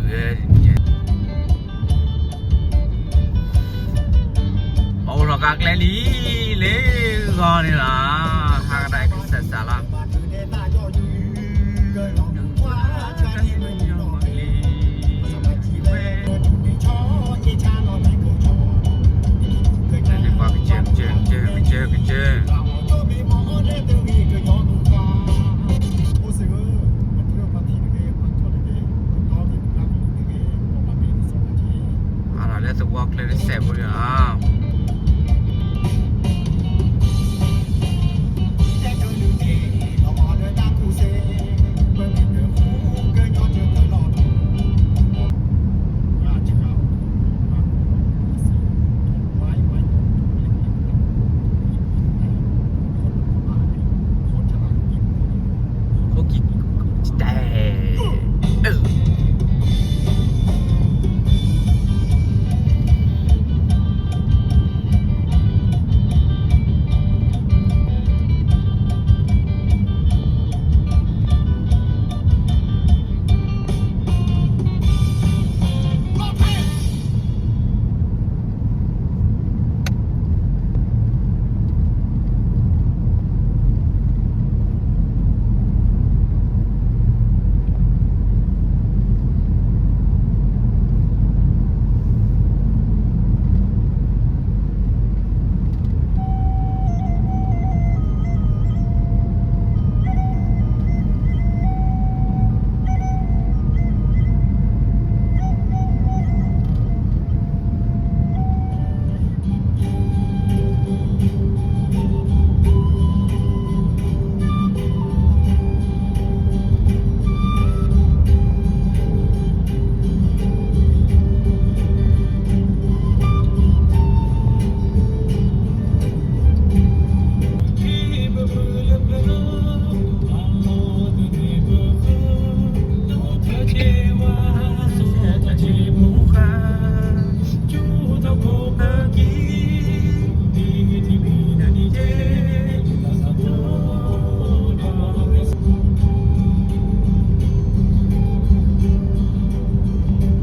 ဂဲၤဒ်န့ၣ် အအိၣ်လီၤကါကျဲလံ လၢဂီၤန့ၣ်လီၤ ဟးကဒါကစၢ်စၢ်လီၤ ကစၢ် ကစၢ် ကစၢ် ကစၢ် အလီၤလၢသဝီကျဲတစဲးဖိန့ၣ်လီၤ. ခိၣ်ကံၢ်တဲ လဲၤထီၣ်ဆူပှၢ်ပူၤန့ၣ် လီၢ်လၢ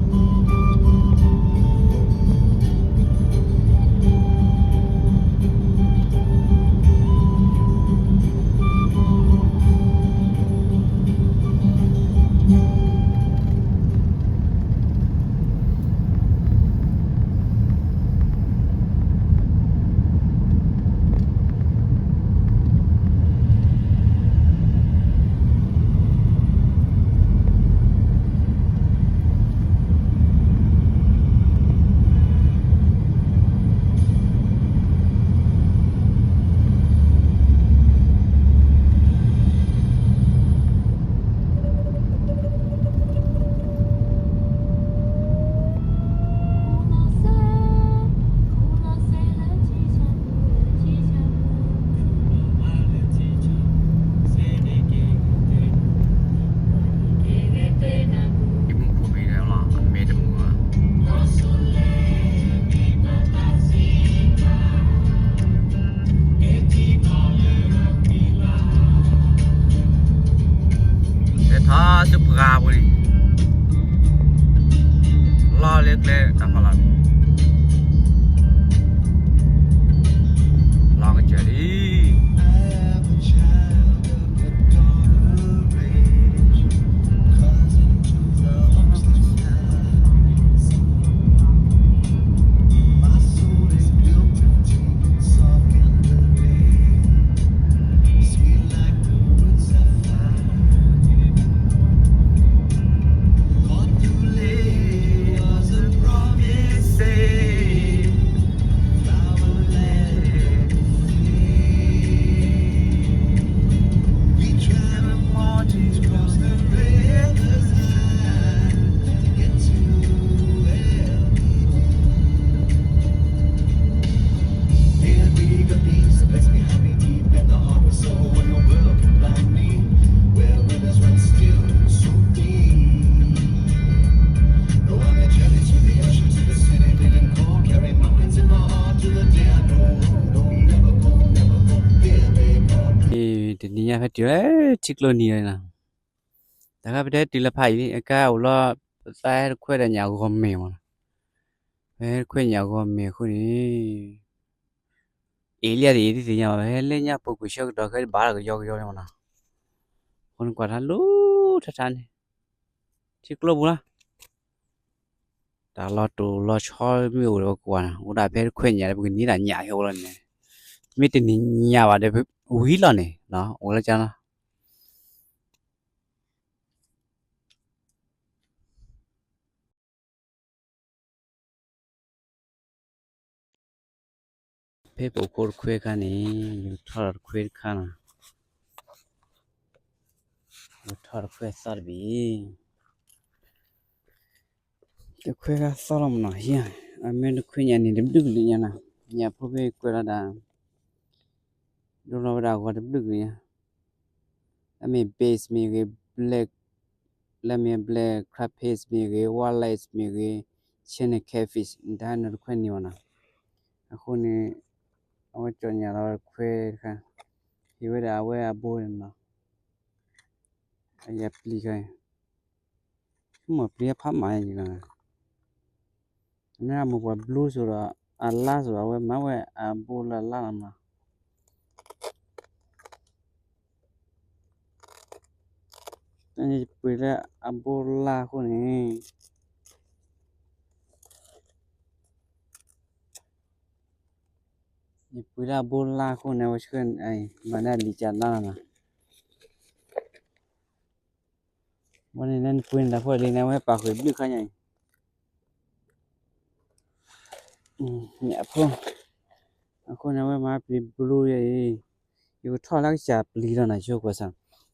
ကျဲတၢ်ဖီလာ် လီၤကစၢ်လံ တနံၤညါဖဲတုၤလၢထံကျိနံၤလီၤ, တၢ်ခါပတဲတုၤလၢဖးအံၤ အကါအိၣ်လီၤ ပသးဟဲတခွဲဒီးညၣ်အဂီၢ်မ့ၢ်မးနီၤ, ပဟဲတခွဲညၣ်အဂီၢ်မ့ၢ်အဃိန့ၣ် အ့ၣ်လံယၤတအ့ၣ်တသ့ၣ်ညါဘၣ်, ပဟဲလၢညၣ်ပူၤကွံာ်ဆၢကတီၢ်ခဲအံၤဘၣ်လီၤကယီကယီန့ၣ်မးနီၤ, အဃိန့ၣ်ကွၢ်ထါလူၤထါထါန့ၣ်, ထံကျိပူၤလီၤ, တၢ်လီၤတိၢ်လီၤဆီမ့ၢ်အိၣ်ဒီးပကွၢ်နီၤ, အိၣ်ဒၣ်ဖဲတခွဲညၣ်ဒီး ပကန့ၢ်ဒၣ်ညၣ်ဟဲအိၣ်လီၤန့ၣ်, မ့ၢ်တန့ၢ်ညၣ်ဘၣ်ဒီး ဝံၤလီၤန့ၣ် အိၣ်လၢကၢလီၤ ဖဲပအိၣ်ခိးတခွဲခါန့ၣ် ယကထီၣ်ဒီးတခွဲတခါနီၤ, ယကထီၣ်တခွဲသီတဘ့ၣ်, တခွဲခါသီလီၤမးနီၤ, ဟံၣ်, အမ့ၢ်တခွဲညၣ်န့ၣ်တဘျုးကလုာ်ညါနီၤ, ညၣ်ဖိဖဲကွဲးလီၤဒၣ် ဒိလီၤဝဲဒၣ်အဂီၤတဘျုးကလုာ်ညါ, လၢမ့ၢ် bass မ့ၢ်ဂ့ၤ, black, လၢမ့ၢ် black, crappie မ့ၢ်ဂ့ၤ, white lace မ့ၢ်ဂ့ၤ, channel catfish နတၢ်ဟဲနုာ်တခွဲန့ၣ်မးနီၤ, အဃိန့ၣ် အဝဲကၠီၣ်ညၣ်လီၤတခွဲတခါ, ဟ့ၣ်ဝဲဒၣ်အဝဲအဘိန့ၣ်နီၤ, အယပျံၤခါအံၤ, ဆိကမိၣ်ပျံၤဖးမးယံၤလီၤ, မ့ၢ်အမိၢ်ပှၢ်ဘျူးစိဒီး အလါစိဒီး အဝဲမၤဝဲအဘိလၢအလါလီၤမးနီၤ, ယပှ့ၤလၢအဘိလါအဃိန့ၣ်, ယပှ့ၤလၢအဘိလါအဃိန့ၣ် အဝဲဆှၢ မၤဒၣ်လံာ်ကၢ်လါလီၤနီၤ, ဝဲန့ၣ်နပှ့ၤန့ၣ်တၢ်ဖိလံန့ၣ် အဝဲပာ်ဃုာ်ဘျုးခါညါအံၤ အဖိ, အဃိန့ၣ် အဝဲမၤပျံၤဘျူးယဲအံၤ, ယကထီၣ်လၢကစၢ်ပျံၤလီၤနၤ ဆိကွၢ်စၢ်,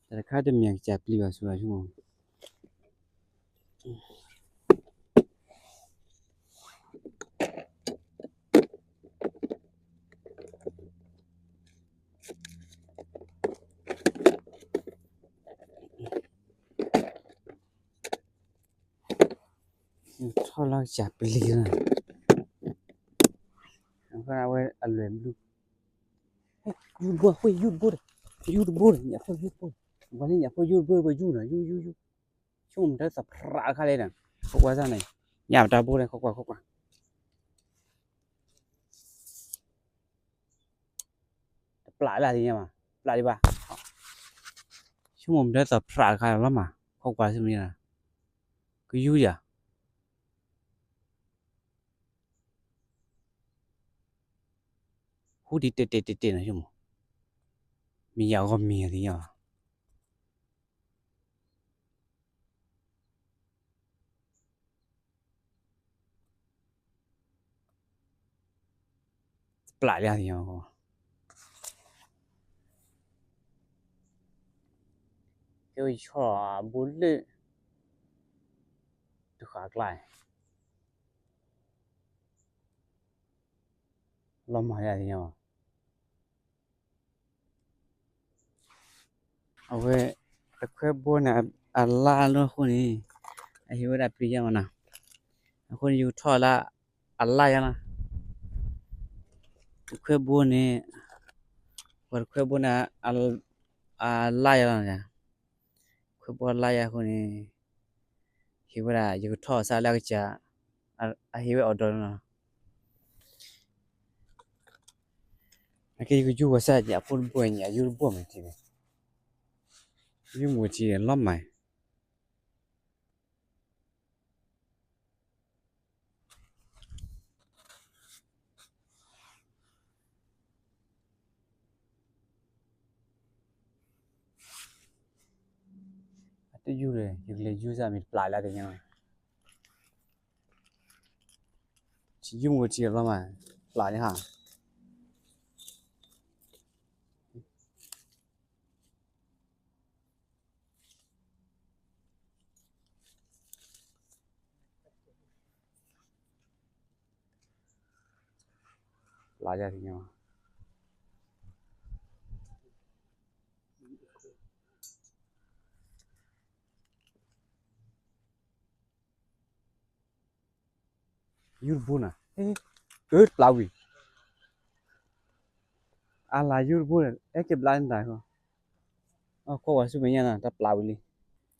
တၢ်တခါတမ့ၢ်ကစၢ်ပျံၤဘၣ်ဆိဘၣ်ဆိမိၣ်, ထီၣ်လၢကစၢ်ပျံၤလီၤ, အဝဲအလွဲၢ်ဘျုး, ယူၢ်တဘိ, ယူၢ်တဘိ, ယူၢ်တဘိ, ညၣ်ဖိယူၢ်တဘိ, ပှၤလၢညၣ်ဖိယူၢ်တဘိ ပယူၢ်နီၤ, ယူၢ်ယူၢ်ယူၢ်, ဆိကမိၣ်မတၤသးဖြးအခါလဲၣ်နီၤ, ခိးကွၢ်စၢ်န့ၣ်, ညၣ်ပတၢ်ဘိလဲၣ် ခိးကွၢ်ခိးကွၢ် တပျၢ်လၢသ့ၣ်ညါဘၣ်, ပျၢ်ဒံးဘၣ်, ဆိကမိၣ်မတၤသးဖြးအခါလီၤမး, ခိးကွၢ်ဆူမ့ၢ်, ကယူၢ်ယၤ, ဟူဒံးတဲာ်တဲာ်တဲာ်တဲာ်နီၤဆိမိၣ်, မ့ၢ်ယၤဂီၢ်မ့ၢ်သ့ၣ်ညါဘၣ် ပျၢ်လၢသ့ၣ်ညါ, ကဲဝဲဆီၣ်အဘိလၢ တဃာ်ကျါ, လီၤမၢ်လၢသ့ၣ်ညါဘၣ် အဝဲ တခွဲဘိန့ၣ် အလါလၢအဃိန့ၣ် အဟ့ၣ်ဝဲဒၣ်ပျံၤယါမးနီၤ, အဃိန့ၣ် ယကထီၣ်လၢ အလါယါလီၤ, တခွဲဘိန့ၣ် ပှၤတခွဲဘိန့ၣ် အလါယါလီၤ, ခွဲဘိအလါယါအဃိန့ၣ် ဟ့ၣ်ဝဲဒၣ် ယကထီၣ်စၢ်လၢအကစၢ် အဟ့ၣ်ဝဲအီၤဒီးလီၤ, အကဲယကယူၢ်ဝဲစၢ်ညၣ်ဖိတဘိညၣ်ယူၢ်တဘိမ့ၢ်ထံၣ်န့ၣ်, ယူၢ်မ့ၢ်ထံၣ်လီၤမး အတယူၢ်ဒီး ယကလဲၤယူၢ်စၢ်မ့ၢ်တပျၢ်လၢကညီ, ထံယူၢ်မ့ၢ်ထံလီၤမး, ပျၢ်န့ၣ်ဟါ ပျၢ်ယါကညီ ယူၢ်တဘိနၤ, ကပျၢ်ဝံၤ, အလါယူၢ်တဘိန့ၣ် အဲၣ်က့ၤဘျါန့ၣ်တၢ်, အခိၣ်ဝါဆူမဲာ်ညါနၤ တၢ်ပျၢ်ဝံၤလံ,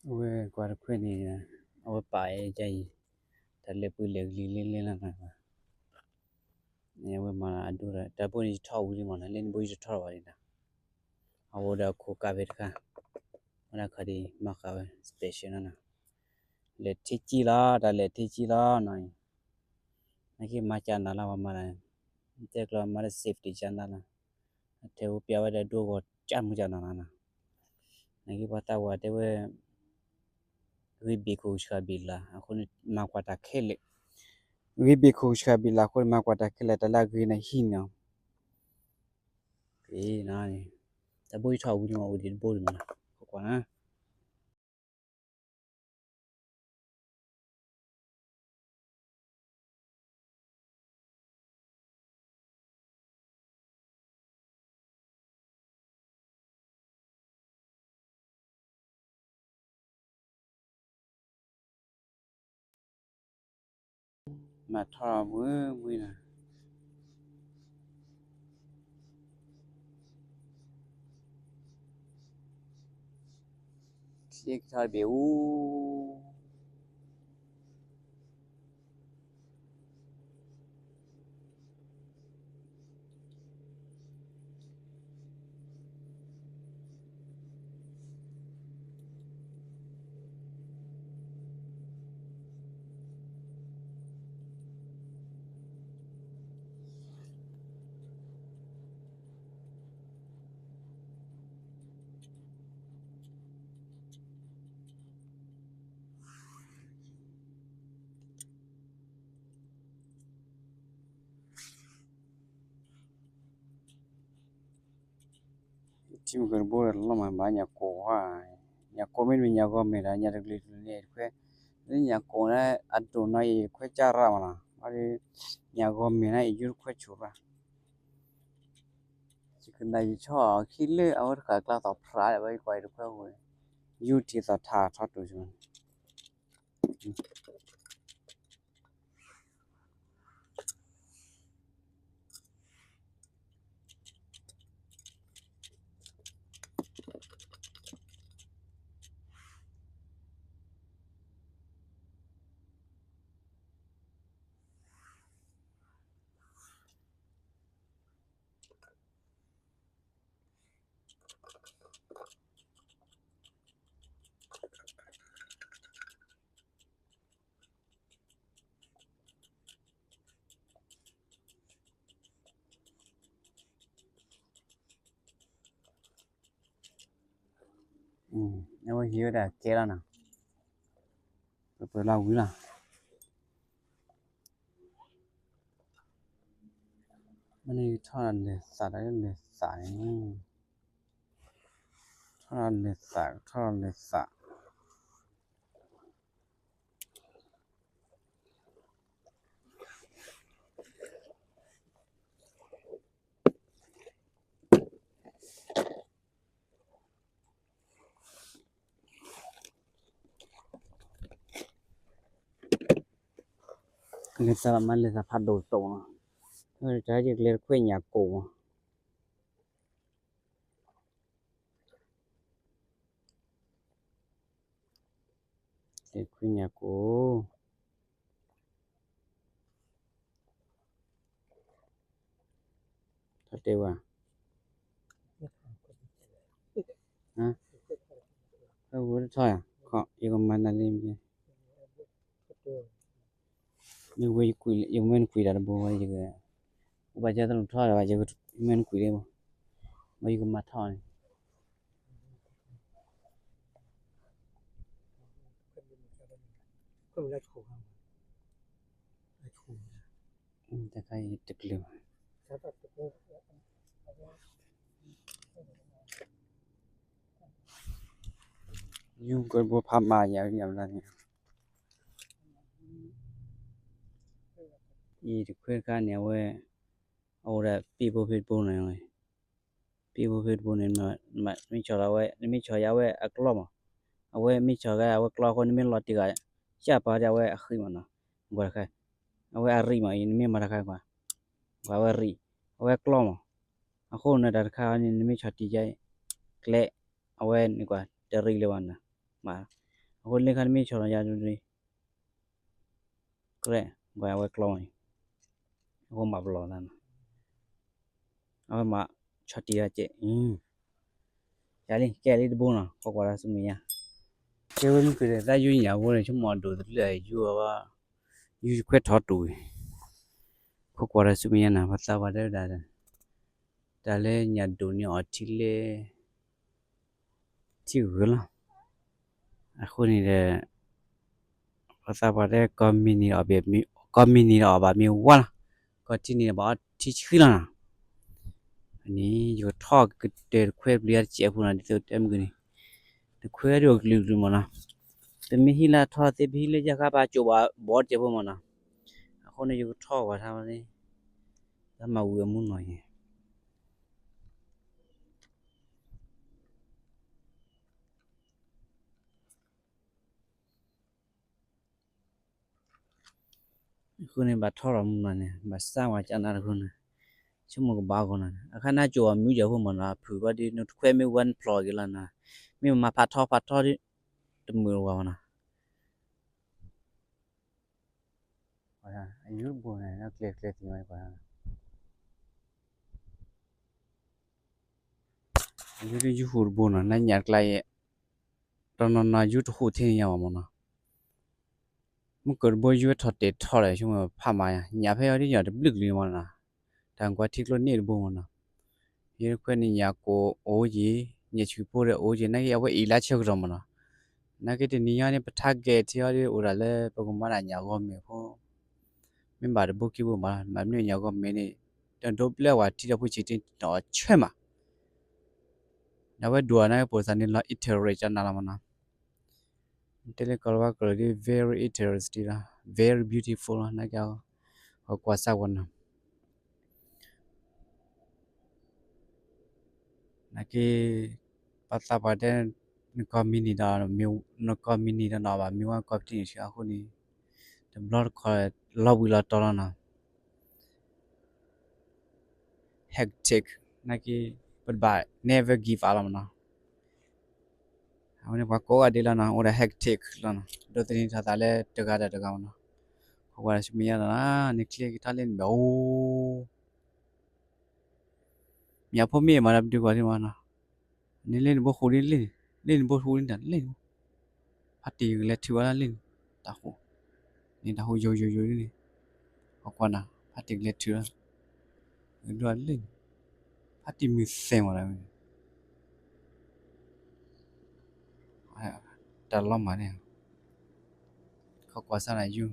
အဝဲကွၢ်တခွဲန့ၣ် အဝဲပာ်အံၤ, တၢ်လဲၤပှ့ၤလဲၤကလံၤလ့လ့လီၤနီၤ, အဝဲမၤအဒိဒီး တၢ်ဘိန့ၣ်ယထီၣ်ဝံၤလံမးနီၤ, လၢန့ၣ်ဘိယတထီၣ်ဘၣ်ဒံးနီၤ, အဝဲဒီးအခိၣ်ကးဖဲတခါ, ဝဲဒၣ်ခီဒံးမၤဃာ်ဝဲ special နီၤနီၤ, လဲၤထံကံလီၤ, တၢ်လဲၤထံကံလီၤနီၤ, နာ်က့မၤကၢ်နၤလီၤပှၤမၤတၢ်, တဲကျီၤမၤလၢ safety ကၢ်နၤလီၤ, အထဲဝဲပျးဝဲဒီးဒိဂီၤကၢ်မုၢ်ကၢ်နီၤနီၤ, နာ်က့ပှၤသးဝးတဲဝဲ ဂ့ၤဘ့ၣ်ခိၣ်ဆှၢဘ့ၣ်လၤအဃိန့ၣ် မၤကွၢ်တၢ်ခဲလၢာ်, ဂ့ၤဘ့ၣ်ခိၣ်ဆှၢဘ့ၣ်လၤအဃိန့ၣ် မၤကွၢ်တၢ်ခဲလၢာ် တၢ်လၢအဂ့ၤန့ၣ်ဟံးန့ၣ်လီၤ, တၢ်ဘိယထီၣ်ဝံၤန့ၣ်မး အိၣ်ဒံးတဘိဒံးမးနီၤ, ကွၢ်ကွၢ်နီၤ မၤထီၣ်မုၢ်မုၢ်နီၤ, ထံကထီၣ်တဘ့ၣ်အူ ထံမုၢ်ကတဘိဒီးလီၤမး ဘၣ်ညၣ်ကိၢ်ဧါ, ညၣ်ကိၢ်မ့တမ့ၢ်ညၣ်ဂီၤမဲာ်ဒီး ညၣ်တကလုာ်တကလုာ်န့ၣ်တခွဲ, လၢညၣ်ကိၢ်န့ၣ် အဒိၣ်နီၤအံၤတခွဲကၢ်ရၣ်မးနီၤ, ဘၣ်ဒီး ညၣ်ဂီၤမဲာ်န့ၣ်အံၤ ယူတခွဲဆူၣ်ရၣ်, ယကနၣ်ယဆီၣ်အီၤခံလၢ အဝဲတဃာ်ကျါသီၣ်ဖျးဒီး ဘၣ်ယကွၢ်အံၤတခွဲအဃိန့ၣ် ယူထံၣ်သီၣ်ထးထီၣ်တူၢ် အဝဲဟံးဝဲဒၣ်ကဲလီၤနီၤ, ပပၢၤလီၤဝံၤလီၤ, မ့ၢ်န့ၣ်ထီၣ်လဲၤသးဒီးလဲၤသးန့ၣ်, ထီၣ်လဲၤသး ထီၣ်လဲၤသး လဲၤသးမး လဲၤသးဖးဒိၣ်တတီၤနီၤ, တၢ်ယကလဲၤတခွဲညၣ်ကိၢ်မး, လဲၤခွဲညၣ်ကိၢ် ထီၣ်တဲဝဲ, အဝဲထီၣ်ယၤ, ယကမၤနၤလံ, မ့ၢ်ဝဲယကွံာ်, ယကမၢနကွံာ်တၢ်တဘိဝဲ, ယက, အိၣ်ဘၣ်ကဲသးထီၣ်ဘၣ်, ယမၢနကွံာ်လံဘၣ်, မ့ၢ်ယကမၤထီၣ်န့ၣ် တခါအံၤတကလုာ်ဘၣ်, ယူကဘိဖးမၤယၤ, အံၤတခွဲတခါန့ၣ် အဝဲ, အအိၣ်ဒီးပ့ၢ်ဘိဖဲတဘိန့ၣ်, ပ့ၢ်ဘိဖဲတဘိန့ၣ်, မ့ၢ်ဆီၣ်လီၤဝဲ, နမ့ၢ်ဆီၣ်ယၤဝဲအကျီမး, အဝဲမ့ၢ်ဆီၣ်ဂၤအဝဲကျီအဃိ နမ့ၢ်လီၤတံၢ်ဂၤ, ယၢ်ပာ်ဒၣ်ဝဲအဃံမးနီၤ, ကွၢ်တခါ, အဝဲအရံမးအံၤ နမ့ၢ်မၤတခါကွၢ်, ကွၢ်ဝဲရံ, အဝဲကျီမး, အဃိန့ၣ်တၢ်တခါန့ၣ် နမ့ၢ်ဆီၣ်တံၢ်ယၤ, ကျဲ, အဝဲန့ၣ်ကွၢ် တရံလၢၤဘၣ်နီၤ, မး, အဃိလၢခါနမ့ၢ်ဆီၣ်လီၤယၤဒ် ကျဲ ကွၢ်အဝဲကျီအံၤ, အဃိမၤပလီၢ်သးနီၤ, အဝဲမၤဆီၣ်တံၢ်ဒၣ်ကဲး, ယၤလံ ကဲလံတဘိနီၤ, ခိးကွၢ်တၢ်ဆူမဲာ်ညါ, ကဲဝဲမုၢ်က့ၤဒီး သးယူညၣ်ဖိန့ၣ် ဆိကမိၣ်အဒိၣ်တဖျၢၣ်ယူအီၤဘၣ်, ယူခွဲထီၣ်တူၢ်အံၤ, ခိးကွၢ်တၢ်ဆူမဲာ်ညါနီၤ, ပှၤသးပှၢ်တဲဝဲဒၣ်, တၢ်လၢညၣ်ဒိၣ်န့ၢ်အီၤထံလၢ ထံဂုၤလီၤ. အဃိန့ၣ်ဒီး ပှၤသးပှၢ်တဲ ကီၢ်မံၤနံၤဒီးအီၣ်ဘၣ်မ့ၤဝါလီၤ, ကီၢ်ထံန့ၣ်ဒီးဘၣ်အီထံဆှံလီၤနီၤ. န့ၣ် ယကထီၣ်ကတၢၢ်တခွဲပျံၤတစဲးဖိနီၤ, ဒ်သိးတဲမုၢ်က့ၤန့ၣ်, တခွဲဒၣ်အကလုာ်ကလုာ်မ့ၢ်နီၤ, ပမ့ၢ်ဟံးလၢထီၣ်သ့ ပဟံးလၢယၢ်ဃါပာ်ကၠိဘၣ်ဘီတစဲးဖိမ့ၢ်နီၤ. အဃိန့ၣ် ယကထီၣ်ဝဲထါဝဲန့ၣ်, တၢ်မၤဝံၤအမူနီၤယဲ အဃိန့ၣ် ဘၣ်ထီၣ်လီၤမုၢ်နီၤန့ၣ် ဘၣ်စၢ်ဝဲကနၣ်တဃိန့ၣ်, ဆိကမိၣ်ကဘၣ်ဂီၤနီၤ, အခါနၢ်ကၠိအီၤမုၢ်ယၤဖိမ့ၢ်နီၤ, ဖုၣ်ဘၣ်ဒီး နတခွဲမ့ၢ်ဝဲနဖျိးက့ၤလီၤနီၤ, မ့ၢ်မၤဖးထီဖးထီဒီး တမုာ်ဝဲမ့ၢ်နီၤ. အယူတဘိန့ၣ် ကျဲကျဲသံဝဲကွၢ်, ယူတယူဟူးတဘိနီၤ, နညၣ်တကျါအံၤ တနီၤနီၤယူတဟူးထဲန့ၣ်ညါဘၣ်မ့ၢ်နီၤ, မုၢ်ကၢၤတဘိယူဝဲထီၣ်တဲာ်ထီၣ်ဒီး ဆိကမိၣ်ဖးမၤယါ, ညၣ်ဖဲအံၤဒ်ညၣ်တဘျုးကလုာ်မ့ၢ်နီၤ, တၢ်ကွၢ်ထံကျိန့ၣ်တဘိမ့ၢ်နီၤ, ယဲတခွဲန့ၣ်ညၣ်ကိၣ်အိၣ်က့ၤ, ညၣ်ဆူၣ်ဖိဒီးအိၣ်က့ၤ, နာ်က့အဝဲအံၤလၢဆၢကတီၢ်မ့ၢ်နီၤ, နာ်က့တနံၤညါန့ၣ် ပထါကဲထံအီၤဒီး အိၣ်ဒၣ်လၢပကမၤဒၣ်ညၣ်ဂီၤမဲာ်ဖိ မ့ၢ်ဘၣ်တဘိခံဘိဘၣ်, မ့မ့ၢ်ညၣ်ဂီၤမဲာ်န့ၣ် တဒိးဘျဲဝဲထံဒီးဖိဆံးတ့ၢ်နီၤဆၢမး, ဒီးအဝဲဒိၣ်အနာ်က့ပိာ်သးန့ၣ်လီၤ interesting ကနၣ်လီၤမ့ၢ်နီၤ, တဲလၢကီၢ်လၤဝါကလုာ်ဒ် very interesting လီၤ very beautiful လီၤ နာ်က့ ဟီၣ်ကွၢ်စၢ်ဝဲနီၤ နာ်က့ ပှၤသးပှၢ်တဲ နကီၢ်မံၤနံၤဒီး နကီၢ်မံၤနံၤဒီးနီၢ်ဘၣ်မ့ၢ်ဝဲကီၢ်ပတံၢ်န့ၣ်ဆံးအဃိန့ၣ် တဘျီတခီၣ်လီၤဘှံးလီၤတီၤလီၤနီၤ hectic နာ်က့ ပတဘၣ် never give up လီၤမ့ၢ်နီၤ အဝဲန့ၣ်ပှၤကိးဂၤဒဲးလီၤနီၤ အိၣ်ဒီး hectic လီၤနီၤ ဒိးသန့ၤထီၣ်သးလၢတဂၤဒီးတဂၤမ့ၢ်နီၤ ခိးကွၢ်ဒီးဆူမဲာ်ညါဒီး နချ့ကထီၣ်လၢန့ၣ်ဘၣ်အိၣ် မ့ၢ်အဖိမ့ၢ်မၤဒီးပဒုးကွၢ်ဒံးမ့ၢ်နီၤ န့ၣ်လ့ၣ်န့ၣ်ဘိဃူဒံးလ့ၣ်န့ၣ် လ့ၣ်န့ၣ်ဘိဃူဒံးတၢ်လ့ၣ်န့ၣ် ဖါတံၢ်ကလဲၤထုးဝဲဒၣ်လ့ၣ်န့ၣ် တၢ်ဃူ န့ၣ်တၢ်ဃူယိာ်ယိာ်ယိာ်ဒ်န့ၣ် ပကွၢ်နၤ ဖါတံၢ်ကလဲၤထုးလီၤ ကဒိၣ်လ့ၣ်န့ၣ် ဖါတံၢ်မုၢ်သဲမ့ၢ်ဒၣ်ဝဲန့ၣ် တၢ်လီၤမၢ်န့ၣ် ခီကွၢ်စၢ်နၤယူ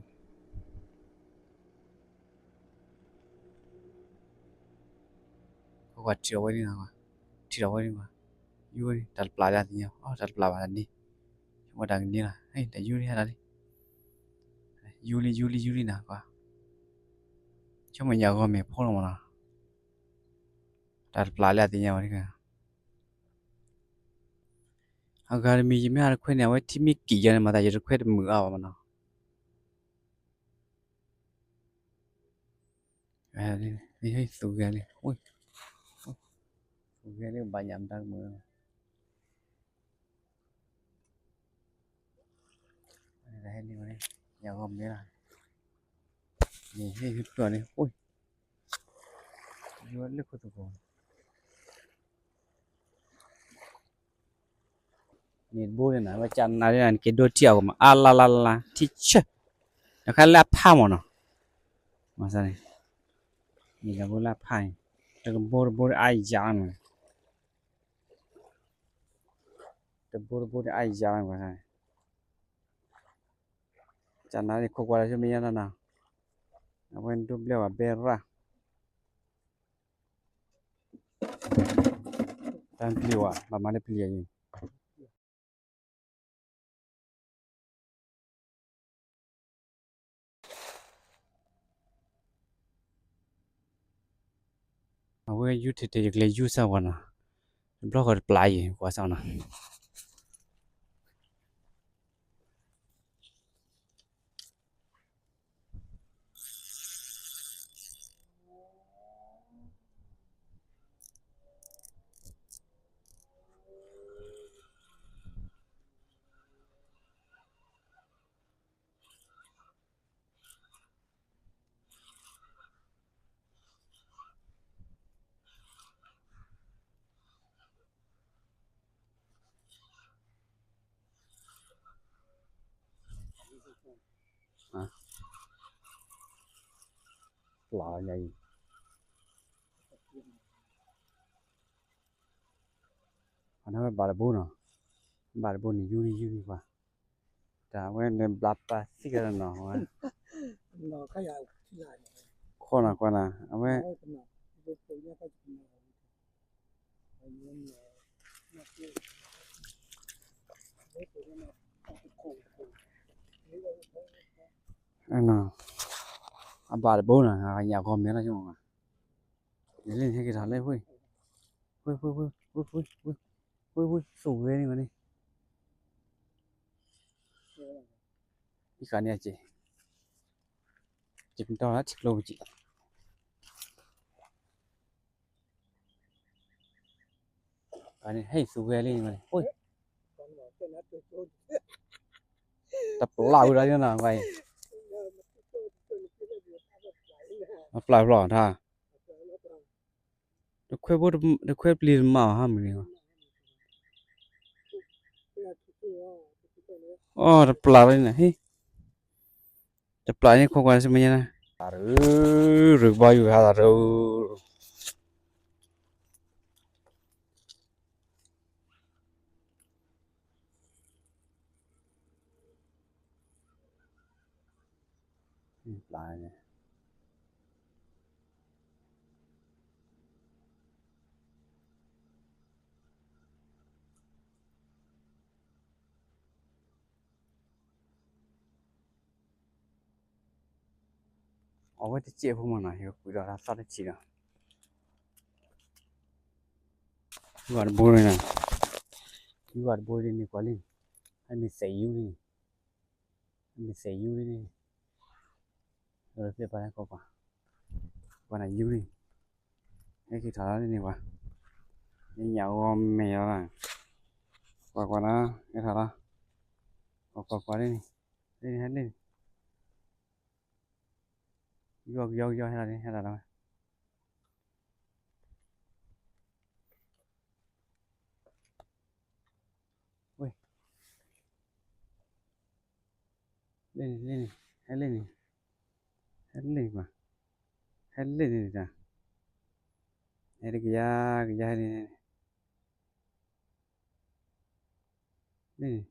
ခီကွၢ်ထံၣ်အီၤဝဲဒၣ်နၤ ထံၣ်အီၤဝဲဒၣ်နၤ ယူဝဲန့ၣ် တၢ်တပျၢ်လၢအသ့ၣ်ညါ တၢ်တပျၢ်ဘၣ်တၢ်န့ၣ် ဆိကမိၣ်တၢ်ကန့ၢ်လီၤ တၢ်ယူလံဟဲဒၣ်လံ ယူလံယူလံယူလံနၤကွၢ် ဆိကမိၣ်ညၣ်ဂီၤမဲာ်ဖိလီၤမ့ၢ်နီၤ တၢ်တပျၢ်လၢအသ့ၣ်ညါဝဲ အဂၤတမံၤယမ့ၢ်ဟးတခွဲန့ၣ် အဝဲထံမ့ၢ်ကံၣ်ယၤန့ၣ် မၤသးယတခွဲတမုာ်အါဘၣ်မ့ၢ်နီၤ သူၣ်ဂဲၤလံ သူၣ်ဂဲၤလံ ဘၣ်ညၣ်မတၤတမုာ် ဟဲလံ ညၣ်ဂီၤမဲာ်လီၤ န့ၣ်ဟဲဟံးပျီၢ်န့ၣ် လၢခိၣ်သကိး န့ၣ်တဘိန့ၣ်နၤ ဝဲကနၣ်ဒ်နၤ နက့ၤဒိထံအီၤကမး အါလါလါလါ ထံဆၢ တခါလၢအဖးမ့ၢ်နီၤ မၤစၢ်န့ၣ် န့ၣ်တဘိလၢအဖးန့ၣ် တကဘိတဘိတအါယၤနီၤ တဘိတဘိတအါယၤနီၤ ကနၣ်န့ၣ် ခိးကွၢ်လၢဆူမဲာ်ညါနီၤ အဝဲဒိဘျဲဝဲဘဲရၣ် တၢ်ပျံၤဝဲ ဘၣ်မၤလၢပျံၤအံၤ အဝဲယူထဲထဲယကလဲၤယူစၢ်ဝဲနီၤ တဘျီဃီတပျၢ်အံၤ ကွၢ်စၢ်နီၤ အ ပျၢ်ညါအံၤ, အဝဲဘၣ်တဘိနီၤ, ဘၣ်တဘိန့ၣ် ယူၤလံ ယူၤလံကွၢ်, တၢ်ဝဲန့ၣ်ဘျးပာ်သံကဒီးနီၤ, ဝဲ, ခိၣ်နၤကွၢ်နၤ အဝဲ အဘၣ်တဘိနီၤ ညၣ်ဂီၤမဲာ်လီၤ, ယလၢန့ၣ်ဟဲက့ၤထီၣ်လၢဝ့ၢ်, ဝ့ၢ်, ဝ့ၢ်, ဝ့ၢ်, သူၣ်ဂဲၤန့ၣ်ဝဲန့ၣ်, ယဃာ်န့ၣ်အက့ၢ်, ယကတီၢ်ထံကျိပက့ၢ်, ဟဲသူၣ်ဂဲၤလံန့ၣ်, တပျၢ်ဝဲဒၣ်န့ၣ်နီၤ, အပျၢ်ဖျီၣ်ထါ, တခွဲဘိ တခွဲပျံၤတမးအီၤဟါမုၢ်န့ၣ်, အီ တပျၢ်လီၤန့ၣ်, တပျၢ်န့ၣ်ခိၣ်ကွၢ်စ့ၢ်မ့ၢ်ညါ, ရူၤ ရူၤကဘီယူၤဟးသးရူၤ ပျၢ်န့ၣ် အဝဲတစဲးဖိမးနီၤ ယကကွံာ်ဒီးတၢ်သီၣ်တဆံးဒီး, ယူၤတဘိန့ၣ်, ယူၤတဘိန့ၣ်ကွၢ်လံ, အမ့ၢ်သဲးယူၤလံန့ၣ်, အမ့ၢ်သဲးယူၤလံန့ၣ်, လၢသ့ၣ်ပာ်လၢကွၢ်ကွၢ်, ကွၢ်နၤယူၤလံ, ဟဲက့ၤထီၣ်လီၤန့ၣ်ကွၢ်, ညၣ်ဂီၤမဲာ်လီၤ, ကွၢ်ကွၢ်နီၤ ဟဲထီၣ်လီၤ, ကွၢ်ကွၢ်ကွၢ်လံန့ၣ်, လံန့ၣ်ဟဲလံန့ၣ် ယီကယီကယီဟဲလီၤန့ၣ် ဟဲလီၤလီၤ, ဝ့ၢ်, လံန့ၣ် လံန့ၣ်, ဟဲလံန့ၣ်, ဟဲလံန့ၣ်ကွၢ်, ဟဲလံန့ၣ်တၢ်, ဟဲလံကယၤကယၤဟဲလံန့ၣ် လံန့ၣ်,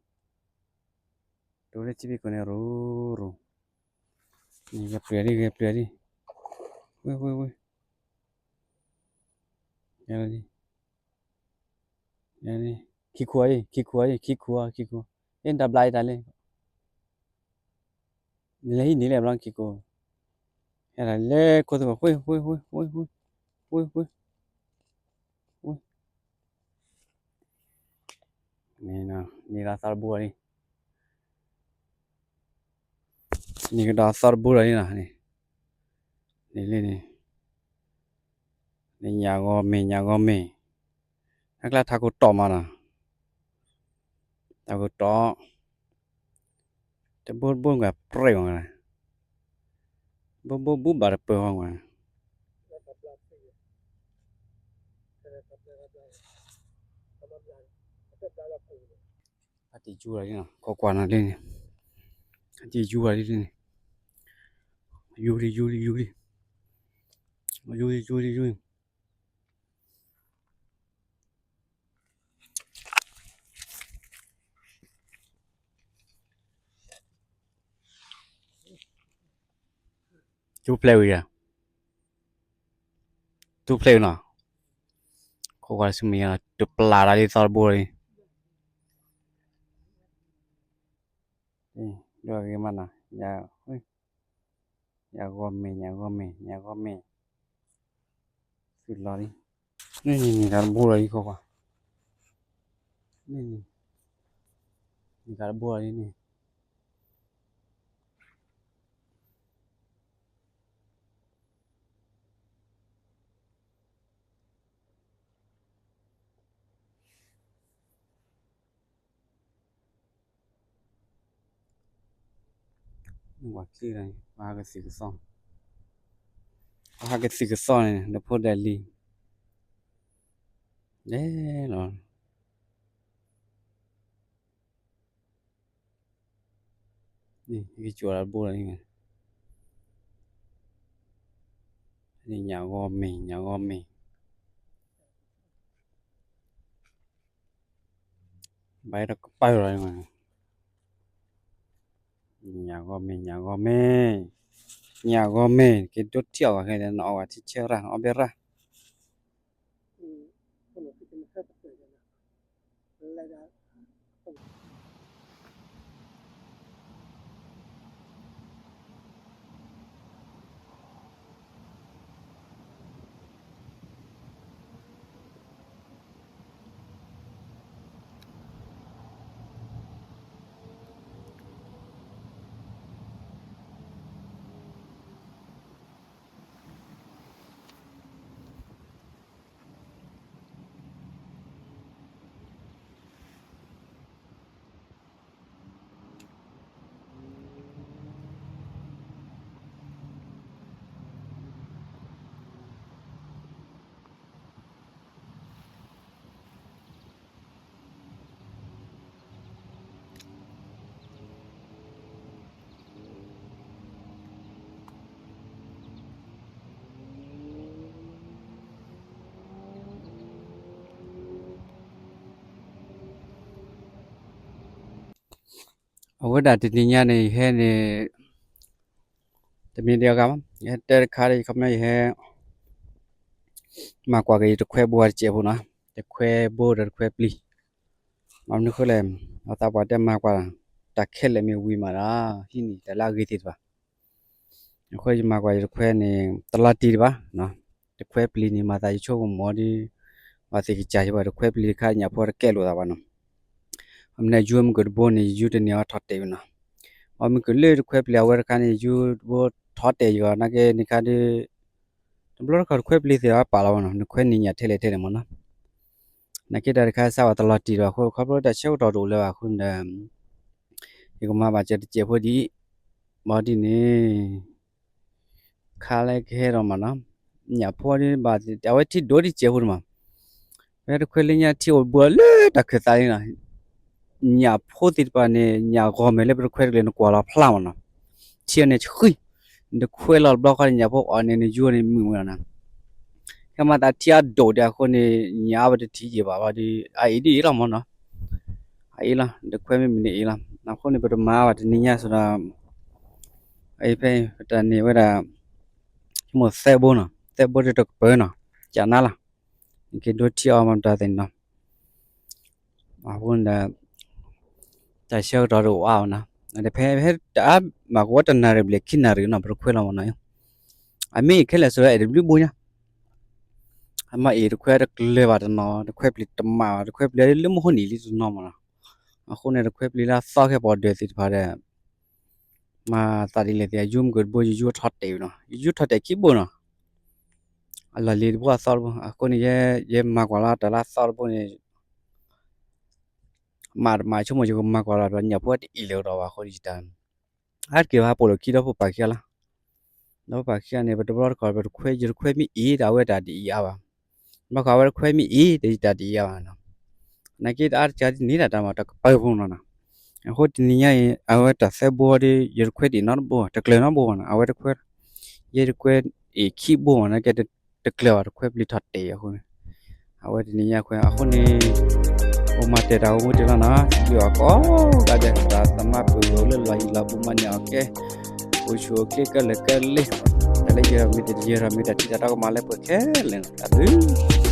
တိၤလၢထံဖံးခိၣ်န့ၣ်ရူၤရူၤ, ဂဲၤပျုၢ်ဒံး ဂဲၤပျုၢ်ဒံး, ဝ့ၢ် ဝ့ၢ် ဝ့ၢ်, ခံခူဧါ ခံခူဧါ ခံခူဧါ ခံခူ, အ့ၣ် တၢ်ဘျါအံၤတၢ်လံ, နလဲၤဟံးန့ၢ်လၢဘျီခံခူ, ဟဲဒၣ်လဲၤခိၣ်သ့ၣ် ဝ့ၢ် ဝ့ၢ် ဝ့ၢ်, န့ၣ်ဒီးသီတဘိလီၤလံ, န့ၣ်ကဒီးသီတဘိလီၤလံနီၤ, န့ၣ်လံန့ၣ်, န့ၣ်ညၣ်ဂီၤမ့ၢ် ညၣ်ဂီၤမ့ၢ်, ဟဲကျါထးခိၣ်တီၢ်မးနီၤ, ထးခိၣ်တီၢ် တဘိတဘိကပြဲၢ်မး, ဘိဘိဘူးဘၣ်တပၢၢ်ဃီမး, အတ့ၢ်ယူၤလီၤလံနီၤ ကွၢ်ကွၢ်နီၤလံန့ၣ်, အတ့ၢ်ယူၤလီၤလံန့ၣ်, ယူၤလံ ယူၤလံ ယူၤလံ, ယူၤလံ ယူၤလံ ယူၤလံ တူၢ်ဖျဲးဝံၤယၤ, တူၢ်ဖျဲးဝံၤနီၤ, ခိၣ်ကွၢ်ဆူမဲာ်ညါနီၤ တပျၢ်လၢလံသီတဘိလီၤလံ, ဒိၣ်ဂ့ၤမးနီၤ, ညၣ်ဂီၤမ့ၢ် ညၣ်ဂီၤမ့ၢ် ညၣ်ဂီၤမ့ၢ်, သုလီၤလံ, န့ၣ်န့ၣ်န့ၣ် တၢ်တဘိလီၤလံ ခိၣ်ကွၢ်, န့ၣ်န့ၣ်, န့ၣ်တၢ်တဘိလီၤလံန့ၣ် ဝၤခံဂၤန့ၣ် ပှၤဟးကသုၣ်ကသီၣ်, ပှၤဟးကသုၣ်ကသီၣ်န့ၣ် ဒီဖိဒၣ်လံ, လဲၤလီၤ, ကကၠိလၢတဘိလီၤ, ညၣ်ဂီၤမ့ၤ ညၣ်ဂီၤမ့ၤ, ဘၣ်ဒီးကပၤလီၤ, ညၣ်ဂီၤမ့ၤ ညၣ်ဂီၤမ့ၤ, ညၣ်ဂီၤမ့ၤ က့ၤဒိထံၣ်အီၣ်ဂၤခဲ နအီၣ်ဂၤထံဆၢရၣ် နအီၣ်ဘဲရၣ် အဝဲဒၣ်တနံၤညါန့ၣ် ယဟဲန့ၣ် တမ့ၢ်ဒ်အဂၤဘၣ်, ယဟဲတဲတခါဒီး ယခီပညီယဟဲ မၤကွၢ်က့ၤယတခွဲဘိတစဲးဖိနီၤ, တခွဲဘိဒီးတခွဲပျံၤ, မ့ၢ်မနုၤဃိလဲၣ်, အသးပှၢ်တဲမၤကွၢ် တၢ်ခဲလၢာ်မ့ၢ်ဝံၤမးဒီး ဟံးန့ၢ်တၢ်လၢအဂ့ၤသ့ၣ်တဖၣ်, အဃိယမၤကွၢ်ယတခွဲန့ၣ် တလီၤတံၢ်တဘၣ်, တခွဲပျံၤန့ၣ် မၤသးယဆိကမိၣ်ဒီး ဘၣ်သ့ၣ်ကစၢ်ယဘၣ်တခွဲပျံၤတခါ ညၣ်ဖိတကဲလိာ်သးဘၣ်နီၤ, အမ့ၢ်ယိမုၢ်ကၢၢ်တဘိန့ၣ် ယိတန့ၢ်အီၤထီၣ်တဲာ်ဝဲနီၤ, အမ့ၢ်ကၢၢ်လၢတခွဲပျံၤအဝဲတခါန့ၣ် ယိတဘိထီၣ်တဲာ်ယီၤ နာ်က့န့ၣ်ခါဒီး တဘျီတခီၣ်တခွဲပျံၤသ့ၣ်အပာ်လီၤဘၣ်နီၤ, နခွဲန့ၢ်ညၣ်ထဲလဲၣ်ထဲလဲၣ်မ့ၢ်နီၤ, နာ်က့တၢ်တခါစးဝဲတလီၤတံၢ်ဒီးအဃိ ခီဖျိတၢ်ဆၢကတီၢ်တအိၣ်လၢၤဘၣ်အဃိဒီး ယကမၤဘၣ်စၢၤတစဲးဖိဒ်အံၤ, ဘၣ်ဒ်န့ၣ် ခါလၢကဟဲဒီးမးနီၤ, ညၣ်ဖိဒ်ဘၣ် အဝဲထံဒိၣ်ဒ်စဲးဖိန့ၣ်မး, ဖဲတခွဲလၢညါထံအိၣ်ဘှီလၢတၢ်ခၢၣ်သးလံနီၤ, ညၣ်ဖိသ့ၣ်တဖၣ်န့ၣ် ညၣ်ဂီၤမဲာ်လၢပတခွဲတကျဲၤ နကွၢ်လီၤဖျါမးနီၤ, ထံအန့ၣ်ဆှံ, နတခွဲလီၤတဘျီဃီန့ၣ် ညၣ်ဖိအီၣ်န့ၣ် နယိန့ၣ်မုာ်မုာ်လီၤနီၤ, ခဲမၤသးထံအဒိၣ်ဒံးအဃိန့ၣ် ညၣ်အါဝဲတထံၣ်ယံာ်ဘၣ်ဘၣ်ဒီး အအံၤဒ်အံၤလီၤမးနီၤ, အအံၤလီၤ နတခွဲမ့ၢ်မုာ်န့ၣ်အံၤလီၤ, အဃိန့ၣ် ပတမၤဘၣ်တနံၤညါစ့ၢ်ဒီး အအံၤဖဲ ပတၢ်န့ၢ်ဝဲဒၣ် ဆိကမိၣ်သၢဘိနီၤ, သၢဘိဒီးတကပၤနီၤ, ကနါလီၤ, နက့ၤဒိထံအီၤမၤတၢ်သ့ၣ်န့ၣ်နီၤ, အဃိန့ၣ်ဒီး တၢ်ဆၢကတီၢ်တအိၣ်အါဘၣ်နီၤ, ဖဲဖဲတၢ်အါမးကဝီတနၣ်ရံၣ်ဘျဲၣ်ခံနၣ်ရံၣ်နီၤ ပတခွဲလီၤမးနီၤ, အမ့ၢ်အံၤခဲလၢာ်စ့ၢ်ဒီး အဲၣ်တဘျုးဘိညါ အမ့ၢ်အံၤတခွဲတကျဲၤဘၣ်တနီၤ, တခွဲပျံၤတမးဘၣ်, တခွဲပျံၤလၢမုၢ်ဟိနံၤလံတနီၤမးနီၤ, အဃိန့ၣ် တခွဲပျံၤလၢအသီခဲပီၤဒၢးသ့ၣ်တဖၣ်ဒီး မၤသးဒ်လဲၣ်သ့ၣ် ယိမုၢ်ကၢၢ်တဘိ ယယိထီၣ်တဲာ်ဝဲနီၤ, ယယိထီၣ်တဲာ်ခံဘိနီၤ, အလီၢ်လံၤတဘိအသီတဘိ, အဃိန့ၣ် ယမၤကွၢ်လီၤတၢ်လၢအသီတဘိန့ၣ် မၤတမၤဆိကမိၣ် ယကမၤကွၢ်လီၤ ညၣ်ဖိတအံၣ်လၢၤဒီးဘၣ်အဃိန့ၣ် ယတၢ် အါတက့ၢ်ဘၣ် ပိာ်လိာ်ခံဒီဖိပၢ်ခံဂၤလီၤ, ဒီဖိပၢ်ခံဂၤန့ၣ် ပတဘျီတခီၣ် ပတခွဲ ယတခွဲမ့ၢ်အံၤဒီး အဝဲတၢ်တအံၤအါဘၣ်, ဘၣ်ဃးအဝဲတခွဲမ့ၢ်အံၤဒီး ယတၢ်တအံၤအါဘၣ်နီၤ, နာ်က့တအါတကးဒ်န့ၣ်ဒၣ်တၢ်မၤတၢ်ကပၤဖိနီၤနီၤ, အဃိတနံၤညါအံၤ အဝဲတၢ်သၢဘိဒီး ယတခွဲတအံၤနီတဘိ တကျၢၤနီတဘိဘၣ်နီၤ, အဝဲတခွဲ ယတခွဲအံၤခံဘိမး နာ်က့တကျၢၤဘၣ် တခွဲပျံၤထီၣ်တဲာ်အဃိန့ၣ်, အဝဲတနံၤညါခွဲအဃိန့ၣ် ပမၤတဲာ်တၢ်အိၣ်မူတ့ၢ်လီၤနီၤ, က့ၤအီၤကိးဂၤဒဲး တၢ်သမါပှဲၤဂီၤလၢလီၢ်ယံၤလီၤဘူး မၤန့ၢ်အီၤကဲ အိၣ်ဆူၣ်အိၣ်ချ့ကဲလၢာ်ကဲလ့, တၢ်လၢယဲၢ်မ့ၢ်တယဲၢ်ထီၣ် မ့ၢ်တၢ်ထံတၢ်တီကမၤလၢပှဲၤခဲလၢာ် တၢ်ဘျုး